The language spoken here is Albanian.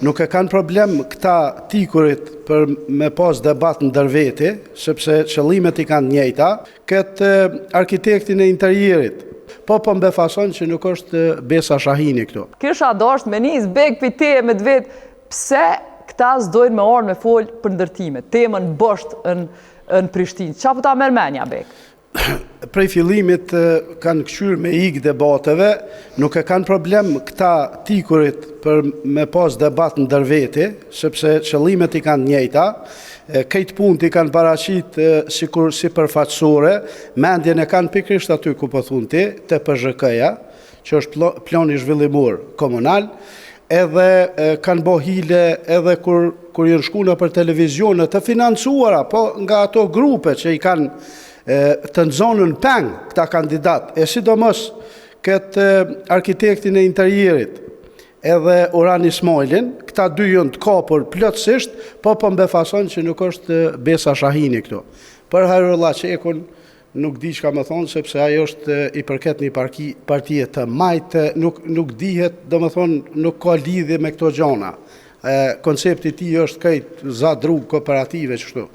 Nuk e kanë problem këta t'ikurit për me pas debat ndër veti, sepse qëllimet i kanë njëjta. Këtë arkitektin e interierit, po po më befason që nuk është Besa Shahini këtu. Kisha dosht me nis beg prej teje me t'vet, pse këta s'dojnë me ardhë me fol për ndërtime, temën bosht në Prishtinë. Qa po ta merr menja, beg? Prej fillimit kanë këqyrë me ikë debateve, nuk e kanë problem këta t'ikurit për me pas debat ndër veti, sepse qëllimet i kanë njëjta, krejt punët i kanë paraqit sikur sipërfaqësore, mendjen e kanë pikërisht aty ku po thun ti, te PZHK-ja, që është plani zhvillimor komunal, edhe kanë bo hile edhe kur kur janë shku nëpër televizione të financuara, po nga ato grupe që i kanë të nxonën peng këta kandidat, e sidomos këtë arkitektin e interierit, edhe Uran Ismailin, këta dy janë të kapur plotësisht, po po më befason që nuk është Besa Shahini këtu. Për Hajrullah Çekun, nuk di çka me thonë, sepse ai është i përket një parki, partie të majtë, nuk, nuk dihet, do me thonë, nuk ka lidhje me këto gjona. E, koncepti i tij është krejt za drugë kooperative qështu.